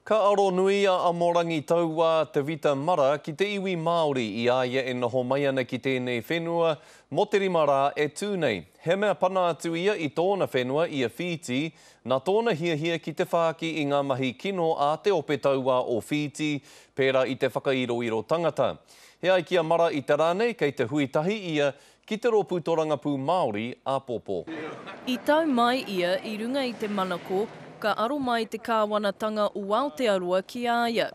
Ka aro nui a Amorangi Tauā Tevita Mara ki te iwi Māori i a ia e noho mai ana ki tēnei whenua mō te rima rā e tū nei. He mea pana atu ia i tōna whenua i a Whītī, nā tōna hiahia ki te whāki i ngā mahi kino a te ope tauā o Whītī, pērā i te whakairoiro tangata. He ai ki a Mara i te rā nei, kei te hui tahi ia Ki te Rōpū Torangapū Māori āpōpō. I tau mai ia i runga i te manako ka aro mai te kāwanatanga o Aotearoa ki a ia.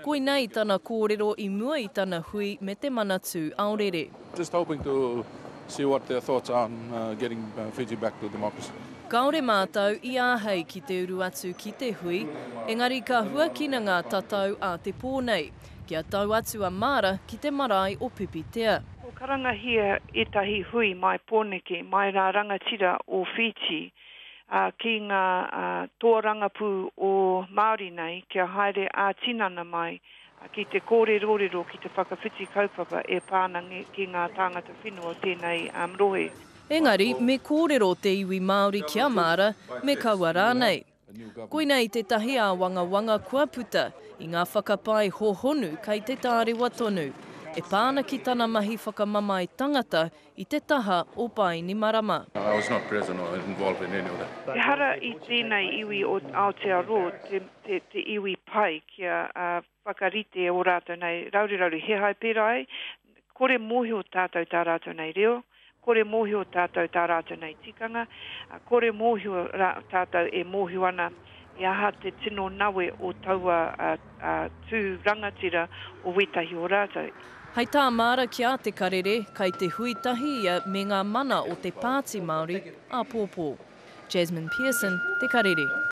Koinei tana kōrero i mua i tana hui me te Manatū Aorere. Just hoping to see what their thoughts are on getting Fiji back to democracy. Kāore mātou i āhei ki te uru atu ki te hui, engari ka huakina ngā tatau a te pō nei. Kia tau atu a Mara ki te marae o Pipitea. Ko karangahia ētahi hui mai Pōneke, mai rā rangatira o Whītī, ā, ki ngā tōrangapū o Māori nei kia haere ā-tinana mai ki te kōrerorero, ki te whakawhiti kaupapa e pā ana ki ngā tāngata whenua o tēnei rohe. Engari, me kōrero te iwi Māori ki a Mara, me kaua rānei. Koinei tētahi āwangawanga kua puta i ngā whakapae hōhonu kei te tārewa tonu, e pā ana ki tana mahi whakamamae tangata i te taha o Bainimarama. I was not present or involved in any of that. Ehara i tēnei iwi o Aotearoa te iwi pai kia whakarite ō rātou nei raururaru he hai pērā ai, kore mōhio tātou tā rātou nei reo, kore mōhio tātou tā rātou nei tikanga, kore mōhio rā tātou e mōhio ana he aha te tino nawe o taua tū rangatira o wētahi o rātou. Hei tā Maara ki a Te Karere, kei te hui tahi ia me ngā mana o te Pāti Māori āpōpō. Jasmine Pearson, Te Karere.